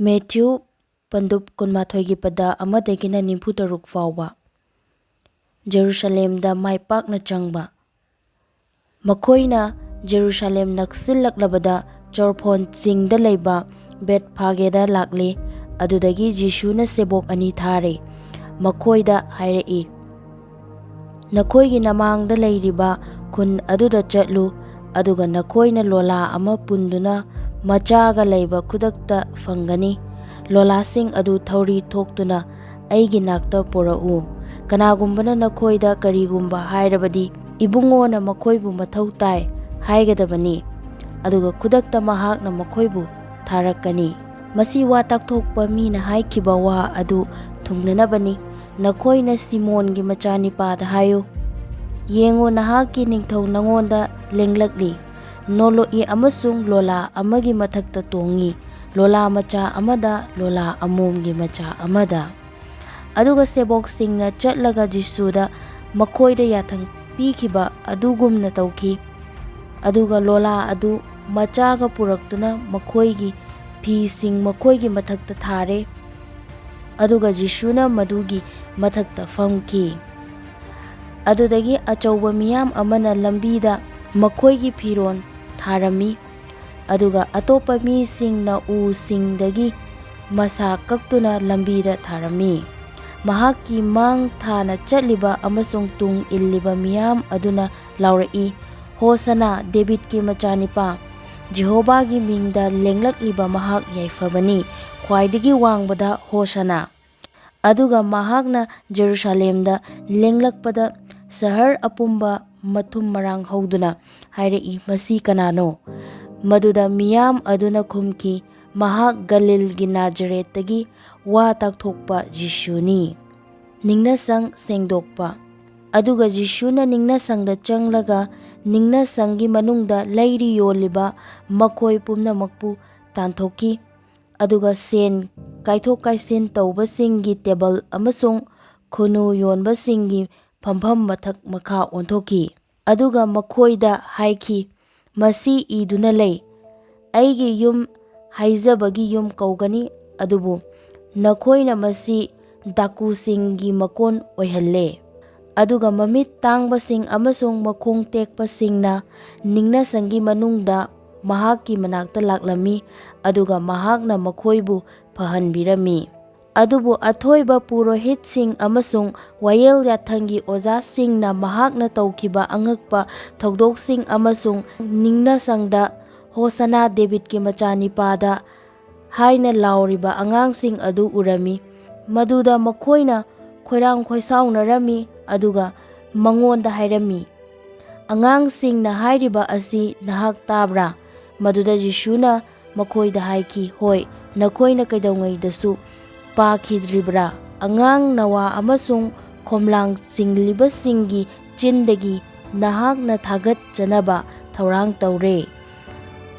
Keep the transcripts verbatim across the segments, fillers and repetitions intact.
Matthew ꯄꯟꯗꯨꯞ ꯀꯨꯟꯃꯥꯊꯣꯏꯒꯤ ꯄꯗ ꯑꯃꯗꯒꯤꯅ ꯅꯤꯐꯨ ꯇꯔꯨꯛ ꯐꯥꯎꯕ꯫ ꯖꯦꯔꯨꯁꯥꯂꯦꯝꯗ ꯃꯥꯏ ꯄꯥꯛꯅ ꯆꯪꯕ꯫ ꯃꯈꯣꯏꯅ ꯖꯦꯔꯨꯁꯥꯂꯦꯝ ꯅꯛꯁꯤꯜꯂꯛꯂꯕꯗ ꯆꯣꯔꯐꯣꯟ ꯆꯤꯡꯗ ꯂꯩꯕ ꯕꯦꯠꯐꯥꯒꯦꯗ ꯂꯥꯛꯂꯤ꯫ ꯑꯗꯨꯗꯒꯤ ꯖꯤꯁꯨꯅ ꯁꯦꯕꯣꯛ ꯑꯅꯤ ꯊꯥꯔꯦ꯫ ꯃꯈꯣꯏꯗ ꯍꯥꯏꯔꯛꯏ, "ꯅꯈꯣꯏꯒꯤ ꯅꯃꯥꯡꯗ ꯂꯩꯔꯤꯕ ꯈꯨꯟ ꯑꯗꯨꯗ ꯆꯠꯂꯨ, ꯑꯗꯨꯒ ꯅꯈꯣꯏꯅ ꯂꯣꯂꯥ ꯑꯃ ꯄꯨꯟꯗꯨꯅ ꯃꯆꯥꯒ ꯂꯩꯕ ꯈꯨꯗꯛꯇ ꯐꯪꯒꯅꯤ꯫ ꯂꯣꯂꯥꯁꯤꯡ ꯑꯗꯨ ꯊꯧꯔꯤ ꯊꯣꯛꯇꯨꯅ ꯑꯩꯒꯤ ꯅꯥꯛꯇ ꯄꯨꯔꯛꯎ꯫ ꯀꯅꯥꯒꯨꯝꯕꯅ ꯅꯈꯣꯏꯗ ꯀꯔꯤꯒꯨꯝꯕ ꯍꯥꯏꯔꯕꯗꯤ, 'ꯏꯕꯨꯡꯉꯣꯅ ꯃꯈꯣꯏꯕꯨ ꯃꯊꯧ ꯇꯥꯏ' ꯍꯥꯏꯒꯗꯕꯅꯤ, ꯑꯗꯨꯒ ꯈꯨꯗꯛꯇ ꯃꯍꯥꯛꯅ ꯃꯈꯣꯏꯕꯨ ꯊꯥꯔꯛꯀꯅꯤ꯫ ꯃꯁꯤ ꯋꯥ ꯇꯥꯛꯊꯣꯛꯄ ꯃꯤꯅ ꯍꯥꯏꯈꯤꯕ ꯋꯥ ꯑꯗꯨ ꯊꯨꯡꯅꯅꯕꯅꯤ꯫ ꯅꯈꯣꯏꯅ ꯁꯤꯃꯣꯟꯒꯤ ꯃꯆꯥꯅꯤꯄꯥꯗ ꯍꯥꯏꯌꯨ, 'ꯌꯦꯡꯉꯨ, ꯅꯍꯥꯛꯀꯤ ꯅꯤꯡꯊꯧ ꯅꯉꯣꯟꯗ ꯂꯦꯡꯂꯛꯂꯤ꯫ ꯅꯣꯂꯣꯛꯏ ꯑꯃꯁꯨꯡ ꯂꯣꯂꯥ ꯑꯃꯒꯤ ꯃꯊꯛꯇ ꯇꯣꯡꯉꯤ, ꯂꯣꯂꯥ ꯃꯆꯥ ꯑꯃꯗ, ꯂꯣꯂꯥ ꯑꯃꯣꯝꯒꯤ ꯃꯆꯥ ꯑꯃꯗ.'" ꯑꯗꯨꯒ ꯁꯦꯕꯣꯛꯁꯤꯡꯅ ꯆꯠꯂꯒ ꯖꯤꯁꯨꯗ ꯃꯈꯣꯏꯗ ꯌꯥꯊꯪ ꯄꯤꯈꯤꯕ ꯑꯗꯨꯒꯨꯝꯅ ꯇꯧꯈꯤ꯫ ꯑꯗꯨꯒ ꯂꯣꯂꯥ ꯑꯗꯨ ꯃꯆꯥꯒ ꯄꯨꯔꯛꯇꯨꯅ ꯃꯈꯣꯏꯒꯤ ꯐꯤꯁꯤꯡ ꯃꯈꯣꯏꯒꯤ ꯃꯊꯛꯇ ꯊꯥꯔꯦ꯫ ꯑꯗꯨꯒ ꯖꯤꯁꯨꯅ ꯃꯗꯨꯒꯤ ꯃꯊꯛꯇ ꯐꯝꯈꯤ꯫ ꯑꯗꯨꯗꯒꯤ ꯑꯆꯧꯕ ꯃꯤꯌꯥꯝ ꯑꯃꯅ ꯂꯝꯕꯤꯗ ꯃꯈꯣꯏꯒꯤ ꯐꯤꯔꯣꯜ ꯊꯥꯔꯝꯃꯤ, ꯑꯗꯨꯒ ꯑꯇꯣꯞꯄ ꯃꯤꯁꯤꯡꯅ ꯎꯁꯤꯡꯗꯒꯤ ꯃꯁꯥ ꯀꯛꯇꯨꯅ ꯂꯝꯕꯤꯗ ꯊꯥꯔꯝꯃꯤ꯫ ꯃꯍꯥꯛꯀꯤ ꯃꯥꯡ ꯊꯥꯅ ꯆꯠꯂꯤꯕ ꯑꯃꯁꯨꯡ ꯇꯨꯡ ꯏꯜꯂꯤꯕ ꯃꯤꯌꯥꯝ ꯑꯗꯨꯅ ꯂꯥꯎꯔꯛꯏ, "ꯍꯣꯁꯅꯥ, ꯗꯦꯕꯤꯗꯀꯤ ꯃꯆꯥꯅꯤꯄꯥ! ꯖꯦꯍꯣꯚꯥꯒꯤ ꯃꯤꯡꯗ ꯂꯦꯡꯂꯛꯂꯤꯕ ꯃꯍꯥꯛ ꯌꯥꯏꯐꯕꯅꯤ꯫ ꯈ꯭ꯋꯥꯏꯗꯒꯤ ꯋꯥꯡꯕꯗ ꯍꯣꯁꯅꯥ!" ꯑꯗꯨꯒ ꯃꯍꯥꯛꯅ ꯖꯦꯔꯨꯁꯥꯂꯦꯝꯗ ꯂꯦꯡꯂꯛꯄꯗ ꯁꯍꯔ ꯑꯄꯨꯝꯕ ꯃꯊꯨꯝ ꯃꯔꯥꯡ ꯍꯧꯗꯨꯅ ꯍꯥꯏꯔꯛꯏ, "ꯃꯁꯤ ꯀꯅꯥꯅꯣ?" ꯃꯗꯨꯗ ꯃꯤꯌꯥꯝ ꯑꯗꯨꯅ ꯈꯨꯝꯈꯤ, "ꯃꯍꯥꯛ ꯒꯂꯤꯜꯒꯤ ꯅꯥꯖꯔꯦꯠꯇꯒꯤ ꯋꯥ ꯇꯥꯛꯊꯣꯛꯄ ꯖꯤꯁꯨꯅꯤ꯫" ꯅꯤꯡꯅꯁꯪ ꯁꯦꯡꯗꯣꯛꯄ꯫ ꯑꯗꯨꯒ ꯖꯤꯁꯨꯅ ꯅꯤꯡꯅꯁꯪꯗ ꯆꯪꯂꯒ ꯅꯤꯡꯅꯁꯪꯒꯤ ꯃꯅꯨꯡꯗ ꯂꯩꯔꯤ ꯌꯣꯜꯂꯤꯕ ꯃꯈꯣꯏ ꯄꯨꯝꯅꯃꯛꯄꯨ ꯇꯥꯟꯊꯣꯛꯈꯤ꯫ ꯑꯗꯨꯒ ꯁꯦꯟ ꯀꯥꯏꯊꯣꯛ ꯀꯥꯏꯁꯤꯟ ꯇꯧꯕꯁꯤꯡꯒꯤ ꯇꯦꯕꯜ ꯑꯃꯁꯨꯡ ꯈꯨꯅꯨ ꯌꯣꯟꯕꯁꯤꯡꯒꯤ ꯐꯝꯐꯝ ꯃꯊꯛ ꯃꯈꯥ ꯑꯣꯟꯊꯣꯛꯈꯤ꯫ ꯑꯗꯨꯒ ꯃꯈꯣꯏꯗ ꯍꯥꯏꯈꯤ, "ꯃꯁꯤ ꯏꯗꯨꯅ ꯂꯩ, 'ꯑꯩꯒꯤ ꯌꯨꯝ ꯍꯥꯏꯖꯕꯒꯤ ꯌꯨꯝ ꯀꯧꯒꯅꯤ, ꯑꯗꯨꯕꯨ ꯅꯈꯣꯏꯅ ꯃꯁꯤ ꯗꯥꯀꯨꯁꯤꯡꯒꯤ ꯃꯀꯣꯟ ꯑꯣꯏꯍꯜꯂꯦ꯫ ꯑꯗꯨꯒ ꯃꯃꯤꯠ ꯇꯥꯡꯕꯁꯤꯡ ꯑꯃꯁꯨꯡ ꯃꯈꯣꯡ ꯇꯦꯛꯄꯁꯤꯡꯅ ꯅꯤꯡꯅꯁꯪꯒꯤ ꯃꯅꯨꯡꯗ ꯃꯍꯥꯛꯀꯤ ꯃꯅꯥꯛꯇ ꯂꯥꯛꯂꯝꯃꯤ, ꯑꯗꯨꯒ ꯃꯍꯥꯛꯅ ꯃꯈꯣꯏꯕꯨ ꯐꯍꯟꯕꯤꯔꯝꯃꯤ꯫ ꯑꯗꯨꯕꯨ ꯑꯊꯣꯏꯕ ꯄꯨꯔꯣꯍꯤꯠꯁꯤꯡ ꯑꯃꯁꯨꯡ ꯋꯥꯌꯦꯜ ꯌꯥꯊꯪꯒꯤ ꯑꯣꯖꯥꯁꯤꯡꯅ ꯃꯍꯥꯛꯅ ꯇꯧꯈꯤꯕ ꯑꯉꯛꯄ ꯊꯧꯗꯣꯛꯁꯤꯡ ꯑꯃꯁꯨꯡ ꯅꯤꯡꯅꯁꯪꯗ "ꯍꯣꯁꯅꯥ, ꯗꯦꯕꯤꯗꯀꯤ ꯃꯆꯥꯅꯤꯄꯥꯗ" ꯍꯥꯏꯅ ꯂꯥꯎꯔꯤꯕ ꯑꯉꯥꯡꯁꯤꯡ ꯑꯗꯨ ꯎꯔꯝꯃꯤ꯫ ꯃꯗꯨꯗ ꯃꯈꯣꯏꯅ ꯈꯣꯏꯔꯥꯡ ꯈꯣꯏꯁꯥꯎꯅꯔꯝꯃꯤ, ꯑꯗꯨꯒ ꯃꯉꯣꯟꯗ ꯍꯥꯏꯔꯝꯃꯤ, "ꯑꯉꯥꯡꯁꯤꯡꯅ ꯍꯥꯏꯔꯤꯕ ꯑꯁꯤ ꯅꯍꯥꯛ ꯇꯥꯕ꯭ꯔꯥ?" ꯃꯗꯨꯗ ꯖꯤꯁꯨꯅ ꯃꯈꯣꯏꯗ ꯍꯥꯏꯈꯤ, "ꯍꯣꯏ, ꯅꯈꯣꯏꯅ ꯀꯩꯗꯧꯉꯩꯗꯁꯨ ꯄꯥꯈꯤꯗ꯭ꯔꯤꯕ꯭ꯔꯥ? ꯑꯉꯥꯡ ꯅꯋꯥ ꯑꯃꯁꯨꯡ ꯈꯣꯝꯂꯥꯡ ꯆꯤꯡꯂꯤꯕꯁꯤꯡꯒꯤ ꯆꯤꯟꯗꯒꯤ ꯅꯍꯥꯛꯅ ꯊꯥꯒꯠꯆꯅꯕ ꯊꯧꯔꯥꯡ ꯇꯧꯔꯦ꯫"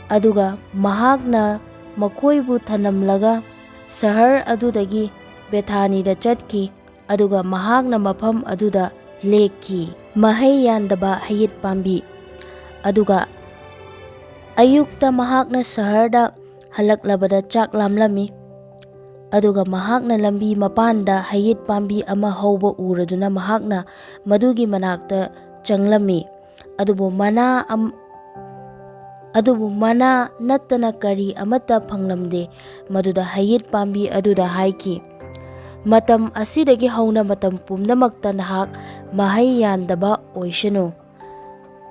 ꯑꯗꯨꯒ ꯃꯍꯥꯛꯅ ꯃꯈꯣꯏꯕꯨ ꯊꯅꯝꯂꯒ ꯁꯍꯔ ꯑꯗꯨꯗꯒꯤ ꯕꯦꯊꯥꯅꯤꯗ ꯆꯠꯈꯤ, ꯑꯗꯨꯒ ꯃꯍꯥꯛꯅ ꯃꯐꯝ ꯑꯗꯨꯗ ꯂꯦꯛꯈꯤ꯫ ꯃꯍꯩ ꯌꯥꯟꯗꯕ ꯍꯌꯤꯠ ꯄꯥꯝꯕꯤ꯫ ꯑꯗꯨꯒ ꯑꯌꯨꯛꯇ ꯃꯍꯥꯛꯅ ꯁꯍꯔꯗ ꯍꯜꯂꯛꯂꯕꯗ ꯆꯥꯛ ꯂꯥꯝꯂꯝꯃꯤ꯫ ꯑꯗꯨꯒ ꯃꯍꯥꯛꯅ ꯂꯝꯕꯤ ꯃꯄꯥꯟꯗ ꯍꯌꯤꯠ ꯄꯥꯝꯕꯤ ꯑꯃ ꯍꯧꯕ ꯎꯔꯗꯨꯅ ꯃꯍꯥꯛꯅ ꯃꯗꯨꯒꯤ ꯃꯅꯥꯛꯇ ꯆꯪꯂꯝꯃꯤ꯫ ꯑꯗꯨꯕꯨ ꯃꯅꯥ ꯑꯝ-, ꯑꯗꯨꯕꯨ ꯃꯅꯥ ꯅꯠꯇꯅ ꯀꯔꯤ ꯑꯃꯠꯇ ꯐꯪꯂꯝꯗꯦ꯫ ꯃꯗꯨꯗ ꯍꯌꯤꯠ ꯄꯥꯝꯕꯤ ꯑꯗꯨꯗ ꯍꯥꯏꯈꯤ, "ꯃꯇꯝ ꯑꯁꯤꯗꯒꯤ ꯍꯧꯅ ꯃꯇꯝ ꯄꯨꯝꯅꯃꯛꯇ ꯅꯍꯥꯛ ꯃꯍꯩ ꯌꯥꯟꯗꯕ ꯑꯣꯏꯁꯅꯨ꯫"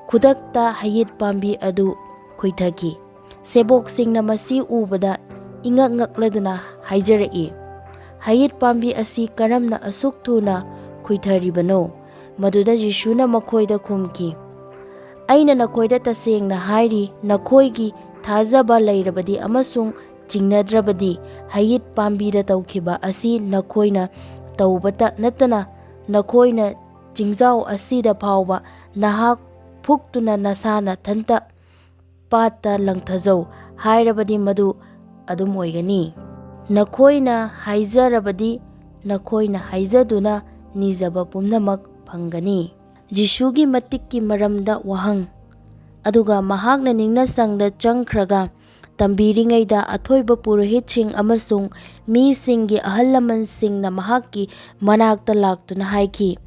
ꯈꯨꯗꯛꯇ ꯍꯌꯤꯠ ꯄꯥꯝꯕꯤ ꯑꯗꯨ ꯈꯨꯏꯊꯈꯤ꯫ ꯁꯦꯕꯣꯛꯁꯤꯡꯅ ꯃꯁꯤ ꯎꯕꯗ ꯏꯉꯛ ꯉꯛꯂꯗꯨꯅ ꯍꯥꯏꯖꯔꯛꯏ, "ꯍꯌꯤꯠ ꯄꯥꯝꯕꯤ ꯑꯁꯤ ꯀꯔꯝꯅ ꯑꯁꯨꯛ ꯊꯨꯅ ꯈꯨꯏꯊꯔꯤꯕꯅꯣ?" ꯃꯗꯨꯗ ꯖꯤꯁꯨꯅ ꯃꯈꯣꯏꯗ ꯈꯨꯝꯈꯤ, "ꯑꯩꯅ ꯅꯈꯣꯏꯗ ꯇꯁꯦꯡꯅ ꯍꯥꯏꯔꯤ, ꯅꯈꯣꯏꯒꯤ ꯊꯥꯖꯕ ꯂꯩꯔꯕꯗꯤ ꯑꯃꯁꯨꯡ ꯆꯤꯡꯅꯗ꯭ꯔꯕꯗꯤ, ꯍꯌꯤꯠ ꯄꯥꯝꯕꯤꯗ ꯇꯧꯈꯤꯕ ꯑꯁꯤ ꯅꯈꯣꯏꯅ ꯇꯧꯕꯇ ꯅꯠꯇꯅ, ꯅꯈꯣꯏꯅ ꯆꯤꯡꯖꯥꯎ ꯑꯁꯤꯗ ꯐꯥꯎꯕ, 'ꯅꯍꯥꯛ ꯐꯨꯛꯇꯨꯅ ꯅꯁꯥ ꯅꯊꯟꯇ ꯄꯥꯠꯇ ꯂꯪꯊꯖꯧ' ꯍꯥꯏꯔꯕꯗꯤ ꯃꯗꯨ ꯑꯗꯨꯝ ꯑꯣꯏꯒꯅꯤ꯫ ꯅꯈꯣꯏꯅ ꯍꯥꯏꯖꯔꯕꯗꯤ, ꯅꯈꯣꯏꯅ ꯍꯥꯏꯖꯗꯨꯅ ꯅꯤꯖꯕ ꯄꯨꯝꯅꯃꯛ ꯐꯪꯒꯅꯤ꯫" ꯖꯤꯁꯨꯒꯤ ꯃꯇꯤꯛꯀꯤ ꯃꯔꯝꯗ ꯋꯥꯍꯪ꯫ ꯑꯗꯨꯒ ꯃꯍꯥꯛꯅ ꯅꯤꯡꯅꯁꯪꯗ ꯆꯪꯈ꯭ꯔꯒ ꯇꯝꯕꯤꯔꯤꯉꯩꯗ ꯑꯊꯣꯏꯕ ꯄꯨꯔꯣꯍꯤꯠꯁꯤꯡ ꯑꯃꯁꯨꯡ ꯃꯤꯁꯤꯡꯒꯤ ꯑꯍꯜ ꯂꯃꯟꯁꯤꯡꯅ ꯃꯍꯥꯛꯀꯤ ꯃꯅꯥꯛꯇ ꯂꯥꯛꯇꯨꯅ ꯍꯥꯏꯈꯤ,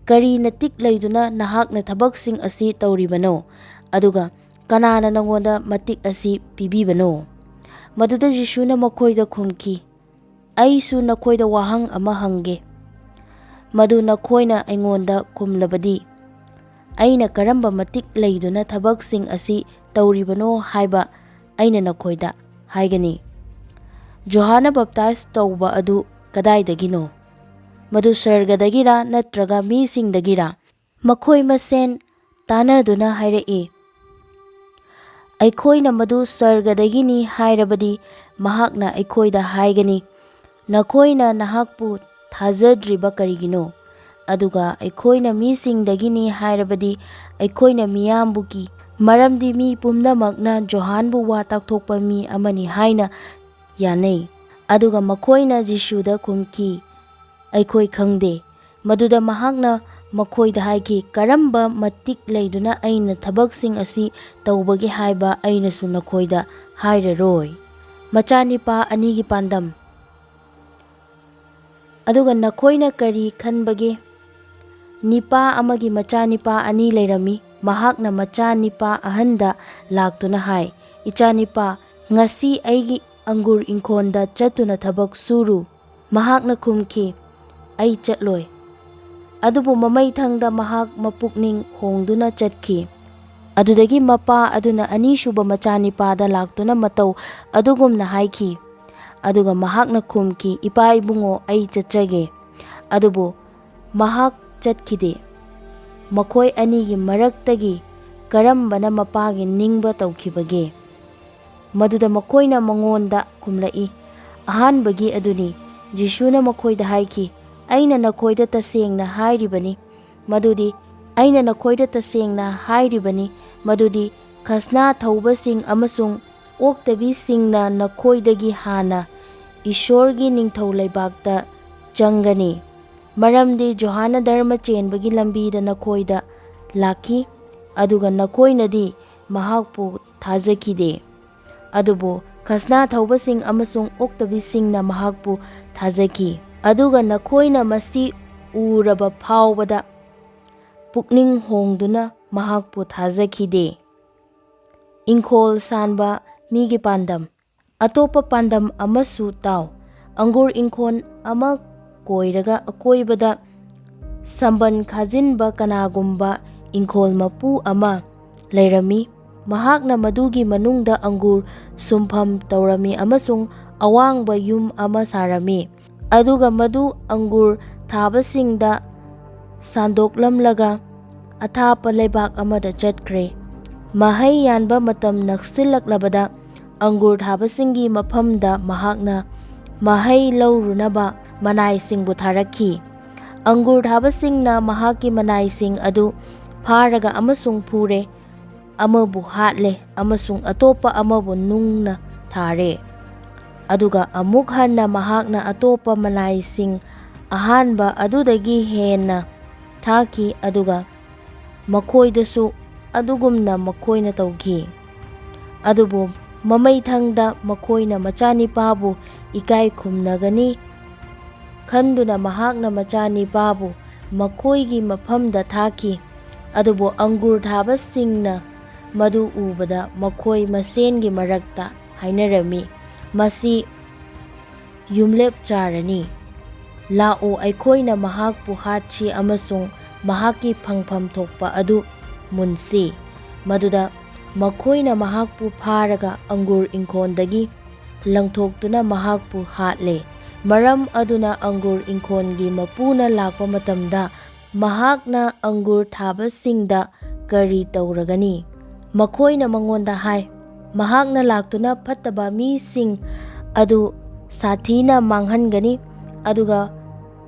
"ꯀꯔꯤ ꯅꯇꯤꯛ ꯂꯩꯗꯨꯅ ꯅꯍꯥꯛꯅ ꯊꯕꯛꯁꯤꯡ ꯑꯁꯤ ꯇꯧꯔꯤꯕꯅꯣ? ꯑꯗꯨꯒ ꯀꯅꯥꯅ ꯅꯉꯣꯟꯗ ꯃꯇꯤꯛ ꯑꯁꯤ ꯄꯤꯕꯤꯕꯅꯣ?" ꯃꯗꯨꯗ ꯖꯤꯁꯨꯅ ꯃꯈꯣꯏꯗ ꯈꯨꯝꯈꯤ, "ꯑꯩꯁꯨ ꯅꯈꯣꯏꯗ ꯋꯥꯍꯪ ꯑꯃ ꯍꯪꯒꯦ꯫ ꯃꯗꯨ ꯅꯈꯣꯏꯅ ꯑꯩꯉꯣꯟꯗ ꯈꯨꯝꯂꯕꯗꯤ, ꯑꯩꯅ ꯀꯔꯝꯕ ꯃꯇꯤꯛ ꯂꯩꯗꯨꯅ ꯊꯕꯛꯁꯤꯡ ꯑꯁꯤ ꯇꯧꯔꯤꯕꯅꯣ ꯍꯥꯏꯕ ꯑꯩꯅ ꯅꯈꯣꯏꯗ ꯍꯥꯏꯒꯅꯤ꯫ ꯖꯣꯍꯥꯟꯅ ꯕꯞꯇꯥꯏꯖ ꯇꯧꯕ ꯑꯗꯨ ꯀꯗꯥꯏꯗꯒꯤꯅꯣ? ꯃꯗꯨ ꯁꯔꯒꯗꯒꯤꯔꯥ ꯅꯠꯇ꯭ꯔꯒ ꯃꯤꯁꯤꯡꯗꯒꯤꯔꯥ?" ꯃꯈꯣꯏ ꯃꯁꯦꯟ ꯇꯥꯟꯅꯗꯨꯅ ꯍꯥꯏꯔꯛꯏ, "ꯑꯩꯈꯣꯏꯅ ꯃꯗꯨ ꯁꯔꯒꯗꯒꯤꯅꯤ ꯍꯥꯏꯔꯕꯗꯤ, ꯃꯍꯥꯛꯅ ꯑꯩꯈꯣꯏꯗ ꯍꯥꯏꯒꯅꯤ, 'ꯅꯈꯣꯏꯅ ꯅꯍꯥꯛꯄꯨ ꯊꯥꯖꯗ꯭ꯔꯤꯕ ꯀꯔꯤꯒꯤꯅꯣ?' ꯑꯗꯨꯒ ꯑꯩꯈꯣꯏꯅ ꯃꯤꯁꯤꯡꯗꯒꯤꯅꯤ ꯍꯥꯏꯔꯕꯗꯤ, ꯑꯩꯈꯣꯏꯅ ꯃꯤꯌꯥꯝꯕꯨ ꯀꯤ, ꯃꯔꯝꯗꯤ ꯃꯤ ꯄꯨꯝꯅꯃꯛꯅ ꯖꯣꯍꯥꯟꯕꯨ ꯋꯥ ꯇꯥꯛꯊꯣꯛꯄ ꯃꯤ ꯑꯃꯅꯤ ꯍꯥꯏꯅ ꯌꯥꯅꯩ꯫ ꯑꯗꯨꯒ ꯃꯈꯣꯏꯅ ꯖꯤꯁꯨꯗ ꯈꯨꯝꯈꯤ, "ꯑꯩꯈꯣꯏ ꯈꯪꯗꯦ꯫" ꯃꯗꯨꯗ ꯃꯍꯥꯛꯅ ꯃꯈꯣꯏꯗ ꯍꯥꯏꯈꯤ, "ꯀꯔꯝꯕ ꯃꯇꯤꯛ ꯂꯩꯗꯨꯅ ꯑꯩꯅ ꯊꯕꯛꯁꯤꯡ ꯑꯁꯤ ꯇꯧꯕꯒꯦ ꯍꯥꯏꯕ ꯑꯩꯅꯁꯨ ꯅꯈꯣꯏꯗ ꯍꯥꯏꯔꯔꯣꯏ꯫" ꯃꯆꯥꯅꯤꯄꯥ ꯑꯅꯤꯒꯤ ꯄꯥꯟꯗꯝ꯫ ꯑꯗꯨꯒ ꯅꯈꯣꯏꯅ ꯀꯔꯤ ꯈꯟꯕꯒꯦ? ꯅꯤꯄꯥ ꯑꯃꯒꯤ ꯃꯆꯥꯅꯤꯄꯥ ꯑꯅꯤ ꯂꯩꯔꯝꯃꯤ꯫ ꯃꯍꯥꯛꯅ ꯃꯆꯥꯅꯤꯄꯥ ꯑꯍꯟꯗ ꯂꯥꯛꯇꯨꯅ ꯍꯥꯏ, "ꯏꯆꯥꯅꯤꯄꯥ, ꯉꯁꯤ ꯑꯩꯒꯤ ꯑꯪꯒꯨꯔ ꯏꯪꯈꯣꯜꯗ ꯆꯠꯇꯨꯅ ꯊꯕꯛ ꯁꯨꯔꯨ꯫" ꯃꯍꯥꯛꯅ ꯈꯨꯝꯈꯤ, "ꯑꯩ ꯆꯠꯂꯣꯏ꯫" ꯑꯗꯨꯕꯨ ꯃꯃꯩꯊꯪꯗ ꯃꯍꯥꯛ ꯃꯄꯨꯛꯅꯤꯡ ꯍꯣꯡꯗꯨꯅ ꯆꯠꯈꯤ꯫ ꯑꯗꯨꯗꯒꯤ ꯃꯄꯥ ꯑꯗꯨꯅ ꯑꯅꯤꯁꯨꯕ ꯃꯆꯥꯅꯤꯄꯥꯗ ꯂꯥꯛꯇꯨꯅ ꯃꯇꯧ ꯑꯗꯨꯒꯨꯝꯅ ꯍꯥꯏꯈꯤ꯫ ꯑꯗꯨꯒ ꯃꯍꯥꯛꯅ ꯈꯨꯝꯈꯤ, "ꯏꯄꯥ ꯏꯕꯨꯡꯉꯣ, ꯑꯩ ꯆꯠꯆꯒꯦ꯫" ꯑꯗꯨꯕꯨ ꯃꯍꯥꯛ ꯆꯠꯈꯤꯗꯦ꯫ ꯃꯈꯣꯏ ꯑꯅꯤꯒꯤ ꯃꯔꯛꯇꯒꯤ ꯀꯔꯝꯕꯅ ꯃꯄꯥꯒꯤ ꯅꯤꯡꯕ ꯇꯧꯈꯤꯕꯒꯦ? ꯃꯗꯨꯗ ꯃꯈꯣꯏꯅ ꯃꯉꯣꯟꯗ ꯈꯨꯝꯂꯛꯏ, "ꯑꯍꯥꯟꯕꯒꯤ ꯑꯗꯨꯅꯤ꯫" ꯖꯤꯁꯨꯅ ꯃꯈꯣꯏꯗ ꯍꯥꯏꯈꯤ, "ꯑꯩꯅ ꯅꯈꯣꯏꯗ ꯇꯁꯦꯡꯅ ꯍꯥꯏꯔꯤꯕꯅꯤ, ꯃꯗꯨꯗꯤ, ꯑꯩꯅ ꯅꯈꯣꯏꯗ ꯇꯁꯦꯡꯅ ꯍꯥꯏꯔꯤꯕꯅꯤ, ꯃꯗꯨꯗꯤ ꯈꯁꯅꯥ ꯊꯧꯕꯁꯤꯡ ꯑꯃꯁꯨꯡ ꯑꯣꯛꯇꯕꯤꯁꯤꯡꯅ ꯅꯈꯣꯏꯗꯒꯤ ꯍꯥꯟꯅ ꯏꯁꯣꯔꯒꯤ ꯅꯤꯡꯊꯧ ꯂꯩꯕꯥꯛꯇ ꯆꯪꯒꯅꯤ꯫ ꯃꯔꯝꯗꯤ ꯖꯣꯍꯥꯟꯅ ꯙꯔꯃ ꯆꯦꯟꯕꯒꯤ ꯂꯝꯕꯤꯗ ꯅꯈꯣꯏꯗ ꯂꯥꯛꯈꯤ, ꯑꯗꯨꯒ ꯅꯈꯣꯏꯅꯗꯤ ꯃꯍꯥꯛꯄꯨ ꯊꯥꯖꯈꯤꯗꯦ꯫ ꯑꯗꯨꯕꯨ ꯈꯁꯅꯥ ꯊꯧꯕꯁꯤꯡ ꯑꯃꯁꯨꯡ ꯑꯣꯛꯇꯕꯤꯁꯤꯡꯅ ꯃꯍꯥꯛꯄꯨ ꯊꯥꯖꯈꯤ꯫ ꯑꯗꯨꯒ ꯅꯈꯣꯏꯅ ꯃꯁꯤ ꯎꯔꯕ ꯐꯥꯎꯕꯗ ꯄꯨꯛꯅꯤꯡ ꯍꯣꯡꯗꯨꯅ ꯃꯍꯥꯛꯄꯨ ꯊꯥꯖꯈꯤꯗꯦ꯫ ꯏꯪꯈꯣꯜ ꯁꯥꯟꯕ ꯃꯤꯒꯤ ꯄꯥꯟꯗꯝ꯫ ꯑꯇꯣꯞꯄ ꯄꯥꯟꯗꯝ ꯑꯃꯁꯨ ꯇꯥꯎ꯫ ꯑꯪꯒꯨꯔ ꯏꯪꯈꯣꯜ ꯑꯃ ꯀꯣꯏꯔꯒ ꯑꯀꯣꯏꯕꯗ ꯁꯝꯕꯟ ꯈꯥꯖꯤꯟꯕ ꯀꯅꯥꯒꯨꯝꯕ ꯏꯪꯈꯣꯜ ꯃꯄꯨ ꯑꯃ ꯂꯩꯔꯝꯃꯤ꯫ ꯃꯍꯥꯛꯅ ꯃꯗꯨꯒꯤ ꯃꯅꯨꯡꯗ ꯑꯪꯒꯨꯔ ꯁꯨꯝꯐꯝ ꯇꯧꯔꯝꯃꯤ ꯑꯃꯁꯨꯡ ꯑꯋꯥꯡꯕ ꯌꯨꯝ ꯑꯃ ꯁꯥꯔꯝꯃꯤ꯫ ꯑꯗꯨꯒ ꯃꯗꯨ ꯑꯪꯒꯨꯔ ꯊꯥꯕꯁꯤꯡꯗ ꯁꯟꯗꯣꯛꯂꯝꯂꯒ ꯑꯊꯥꯞꯄ ꯂꯩꯕꯥꯛ ꯑꯃꯗ ꯆꯠꯈ꯭ꯔꯦ꯫ ꯃꯍꯩ ꯌꯥꯟꯕ ꯃꯇꯝ ꯅꯛꯁꯤꯜꯂꯛꯂꯕꯗ ꯑꯪꯒꯨꯔ ꯊꯥꯕꯁꯤꯡꯒꯤ ꯃꯐꯝꯗ ꯃꯍꯥꯛꯅ ꯃꯍꯩ ꯂꯧꯔꯨꯅꯕ ꯃꯅꯥꯏꯁꯤꯡꯕꯨ ꯊꯥꯔꯛꯈꯤ꯫ ꯑꯪꯒꯨꯔ ꯊꯥꯕꯁꯤꯡꯅ ꯃꯍꯥꯛꯀꯤ ꯃꯅꯥꯏꯁꯤꯡ ꯑꯗꯨ ꯐꯥꯔꯒ ꯑꯃꯁꯨꯡ ꯐꯨꯔꯦ, ꯑꯃꯕꯨ ꯍꯥꯠꯂꯦ ꯑꯃꯁꯨꯡ ꯑꯇꯣꯞꯄ ꯑꯃꯕꯨ ꯅꯨꯡꯅ ꯊꯥꯔꯦ꯫ ꯑꯗꯨꯒ ꯑꯃꯨꯛ ꯍꯟꯅ ꯃꯍꯥꯛꯅ ꯑꯇꯣꯞꯄ ꯃꯅꯥꯏꯁꯤꯡ ꯑꯍꯥꯟꯕ ꯑꯗꯨꯗꯒꯤ ꯍꯦꯟꯅ ꯊꯥꯈꯤ, ꯑꯗꯨꯒ ꯃꯈꯣꯏꯗꯁꯨ ꯑꯗꯨꯒꯨꯝꯅ ꯃꯈꯣꯏꯅ ꯇꯧꯈꯤ꯫ ꯑꯗꯨꯕꯨ ꯃꯃꯩꯊꯪꯗ ꯃꯈꯣꯏꯅ ꯃꯆꯥꯅꯤꯄꯥꯕꯨ ꯏꯀꯥꯏ ꯈꯨꯝꯅꯒꯅꯤ ꯈꯟꯗꯨꯅ ꯃꯍꯥꯛꯅ ꯃꯆꯥꯅꯤꯄꯥꯕꯨ ꯃꯈꯣꯏꯒꯤ ꯃꯐꯝꯗ ꯊꯥꯈꯤ꯫ ꯑꯗꯨꯕꯨ ꯑꯪꯒꯨꯔ ꯊꯥꯕꯁꯤꯡꯅ ꯃꯗꯨ ꯎꯕꯗ ꯃꯈꯣꯏ ꯃꯁꯦꯟꯒꯤ ꯃꯔꯛꯇ ꯍꯥꯏꯅꯔꯝꯃꯤ, "ꯃꯁꯤ ꯌꯨꯝꯂꯦꯞ ꯆꯥꯔꯅꯤ꯫ ꯂꯥꯛꯎ, ꯑꯩꯈꯣꯏꯅ ꯃꯍꯥꯛꯄꯨ ꯍꯥꯠꯁꯤ ꯑꯃꯁꯨꯡ ꯃꯍꯥꯛꯀꯤ ꯐꯪꯐꯝ ꯊꯣꯛꯄ ꯑꯗꯨ ꯃꯨꯟꯁꯤ"꯫ ꯃꯗꯨꯗ ꯃꯈꯣꯏꯅ ꯃꯍꯥꯛꯄꯨ ꯐꯥꯔꯒ ꯑꯪꯒꯨꯔ ꯏꯪꯈꯣꯜꯗꯒꯤ ꯂꯪꯊꯣꯛꯇꯨꯅ ꯃꯍꯥꯛꯄꯨ ꯍꯥꯠꯂꯦ꯫ ꯃꯔꯝ ꯑꯗꯨꯅ ꯑꯪꯒꯨꯔ ꯏꯪꯈꯣꯜꯒꯤ ꯃꯄꯨꯅ ꯂꯥꯛꯄ ꯃꯇꯝꯗ ꯃꯍꯥꯛꯅ ꯑꯪꯒꯨꯔ ꯊꯥꯕꯁꯤꯡꯗ ꯀꯔꯤ ꯇꯧꯔꯒꯅꯤ? ꯃꯈꯣꯏꯅ ꯃꯉꯣꯟꯗ ꯍꯥꯏ, "ꯃꯍꯥꯛꯅ ꯂꯥꯛꯇꯨꯅ ꯐꯠꯇꯕ ꯃꯤꯁꯤꯡ ꯑꯗꯨ ꯁꯥꯊꯤꯅ ꯃꯥꯡꯍꯟꯒꯅꯤ, ꯑꯗꯨꯒ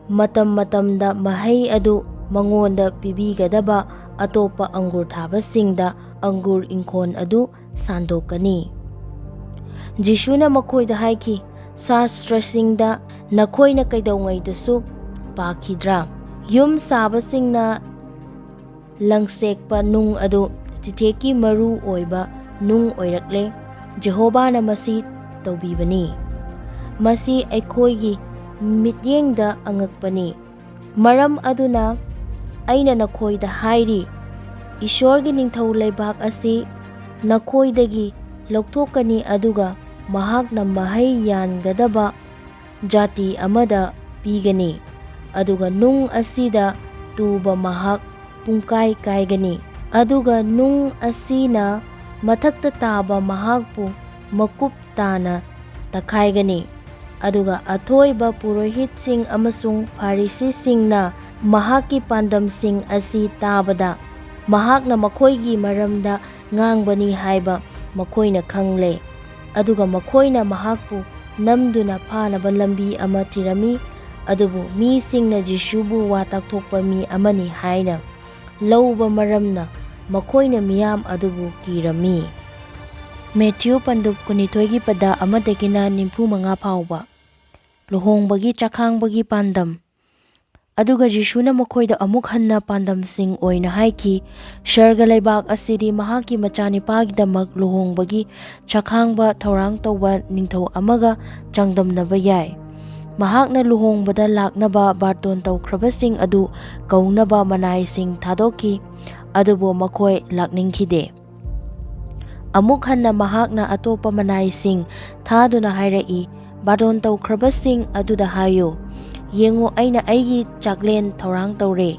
ꯃꯇꯝ ꯃꯇꯝꯗ ꯃꯍꯩ ꯑꯗꯨ ꯃꯉꯣꯟꯗ ꯄꯤꯕꯤꯒꯗꯕ ꯑꯇꯣꯞꯄ ꯑꯪꯒꯨꯔ ꯊꯥꯕꯁꯤꯡꯗ ꯑꯪꯒꯨꯔ ꯏꯪꯈꯣꯜ ꯑꯗꯨ ꯁꯥꯟꯗꯣꯛꯀꯅꯤ"꯫ ꯖꯤꯁꯨꯅ ꯃꯈꯣꯏꯗ ꯍꯥꯏꯈꯤ, "ꯁꯥꯁꯇ꯭ꯔꯁꯤꯡꯗ ꯅꯈꯣꯏꯅ ꯀꯩꯗꯧꯉꯩꯗꯁꯨ ꯄꯥꯈꯤꯗ꯭ꯔꯥ? ꯌꯨꯝ ꯁꯥꯕꯁꯤꯡꯅ ꯂꯪꯁꯦꯛꯄ ꯅꯨꯡ ꯑꯗꯨ ꯆꯤꯊꯦꯛꯀꯤ ꯃꯔꯨ ꯑꯣꯏꯕ ꯅꯨꯡ ꯑꯣꯏꯔꯛꯂꯦ꯫ ꯖꯦꯍꯣꯚꯥꯅ ꯃꯁꯤ ꯇꯧꯕꯤꯕꯅꯤ꯫ ꯃꯁꯤ ꯑꯩꯈꯣꯏꯒꯤ ꯃꯤꯠꯌꯦꯡꯗ ꯑꯉꯛꯄꯅꯤ꯫ ꯃꯔꯝ ꯑꯗꯨꯅ ꯑꯩꯅ ꯅꯈꯣꯏꯗ ꯍꯥꯏꯔꯤ, ꯏꯁꯣꯔꯒꯤ ꯅꯤꯡꯊꯧ ꯂꯩꯕꯥꯛ ꯑꯁꯤ ꯅꯈꯣꯏꯗꯒꯤ ꯂꯧꯊꯣꯛꯀꯅꯤ, ꯑꯗꯨꯒ ꯃꯍꯥꯛꯅ ꯃꯍꯩ ꯌꯥꯟꯒꯗꯕ ꯖꯥꯇꯤ ꯑꯃꯗ ꯄꯤꯒꯅꯤ, ꯑꯗꯨꯒ ꯅꯨꯡ ꯑꯁꯤꯗ ꯇꯨꯕ ꯃꯍꯥꯛ ꯄꯨꯡꯀꯥꯏ ꯀꯥꯏꯒꯅꯤ, ꯑꯗꯨꯒ ꯅꯨꯡ ꯑꯁꯤꯅ ꯃꯊꯛꯇ ꯇꯥꯕ ꯃꯍꯥꯛꯄꯨ ꯃꯀꯨꯞ ꯇꯥꯅ ꯇꯛꯈꯥꯏꯒꯅꯤ꯫ ꯑꯗꯨꯒ ꯑꯊꯣꯏꯕ ꯄꯨꯔꯣꯍꯤꯠꯁꯤꯡ ꯑꯃꯁꯨꯡ ꯐꯥꯔꯤꯁꯤꯁꯤꯡꯅ ꯃꯍꯥꯛꯀꯤ ꯄꯥꯟꯗꯝꯁꯤꯡ ꯑꯁꯤ ꯇꯥꯕꯗ, ꯃꯍꯥꯛꯅ ꯃꯈꯣꯏꯒꯤ ꯃꯔꯝꯗ ꯉꯥꯡꯕꯅꯤ ꯍꯥꯏꯕ ꯃꯈꯣꯏꯅ ꯈꯪꯂꯦ꯫ ꯑꯗꯨꯒ ꯃꯈꯣꯏꯅ ꯃꯍꯥꯛꯄꯨ ꯅꯝꯗꯨꯅ ꯐꯥꯅꯕ ꯂꯝꯕꯤ ꯑꯃ ꯊꯤꯔꯝꯃꯤ, ꯑꯗꯨꯕꯨ ꯃꯤꯁꯤꯡꯅ ꯖꯤꯁꯨꯕꯨ ꯋꯥ ꯇꯥꯛꯊꯣꯛꯄ ꯃꯤ ꯑꯃꯅꯤ ꯍꯥꯏꯅ ꯂꯧꯕ ꯃꯔꯝꯅ ꯃꯈꯣꯏꯅ ꯃꯤꯌꯥꯝ ꯑꯗꯨꯕꯨ ꯀꯤꯔꯝꯃꯤ꯫ ꯃꯦꯊ꯭ꯌꯨ ꯄꯟꯗꯨꯞ ꯀꯨꯟꯅꯤꯊꯣꯏꯒꯤ ꯄꯗ ꯑꯃꯗꯒꯤꯅ ꯅꯤꯐꯨ ꯃꯉꯥ ꯐꯥꯎꯕ꯫ ꯂꯨꯍꯣꯡꯕꯒꯤ ꯆꯥꯈꯥꯡꯕꯒꯤ ꯄꯥꯟꯗꯝ꯫ ꯑꯗꯨꯒ ꯖꯤꯁꯨꯅ ꯃꯈꯣꯏꯗ ꯑꯃꯨꯛ ꯍꯟꯅ ꯄꯥꯟꯗꯝꯁꯤꯡ ꯑꯣꯏꯅ ꯍꯥꯏꯈꯤ, ꯁꯔꯒ ꯂꯩꯕꯥꯛ ꯑꯁꯤꯗꯤ ꯃꯍꯥꯛꯀꯤ ꯃꯆꯥꯅꯤꯄꯥꯒꯤꯗꯃꯛ ꯂꯨꯍꯣꯡꯕꯒꯤ ꯆꯥꯈꯥꯡꯕ ꯊꯧꯔꯥꯡ ꯇꯧꯕ ꯅꯤꯡꯊꯧ ꯑꯃꯒ ꯆꯥꯡꯗꯝꯅꯕ ꯌꯥꯏ꯫ ꯃꯍꯥꯛꯅ ꯂꯨꯍꯣꯡꯕꯗ ꯂꯥꯛꯅꯕ ꯕꯥꯔꯇꯣꯟ ꯇꯧꯈ꯭ꯔꯕꯁꯤꯡ ꯑꯗꯨ ꯀꯧꯅꯕ ꯃꯅꯥꯏꯁꯤꯡ ꯊꯥꯗꯣꯛꯈꯤ, ꯑꯗꯨꯕꯨ ꯃꯈꯣꯏ ꯂꯥꯛꯅꯤꯡꯈꯤꯗꯦ꯫ ꯑꯃꯨꯛ ꯍꯟꯅ ꯃꯍꯥꯛꯅ ꯑꯇꯣꯞꯄ ꯃꯅꯥꯏꯁꯤꯡ ꯊꯥꯗꯨꯅ ꯍꯥꯏꯔꯛꯏ, ꯕꯥꯔꯇꯣꯟ ꯇꯧꯈ꯭ꯔꯕꯁꯤꯡ ꯑꯗꯨꯗ ꯍꯥꯏꯌꯨ, ꯌꯦꯡꯉꯨ, ꯑꯩꯅ ꯑꯩꯒꯤ ꯆꯥꯛꯂꯦꯟ ꯊꯧꯔꯥꯡ ꯇꯧꯔꯦ꯫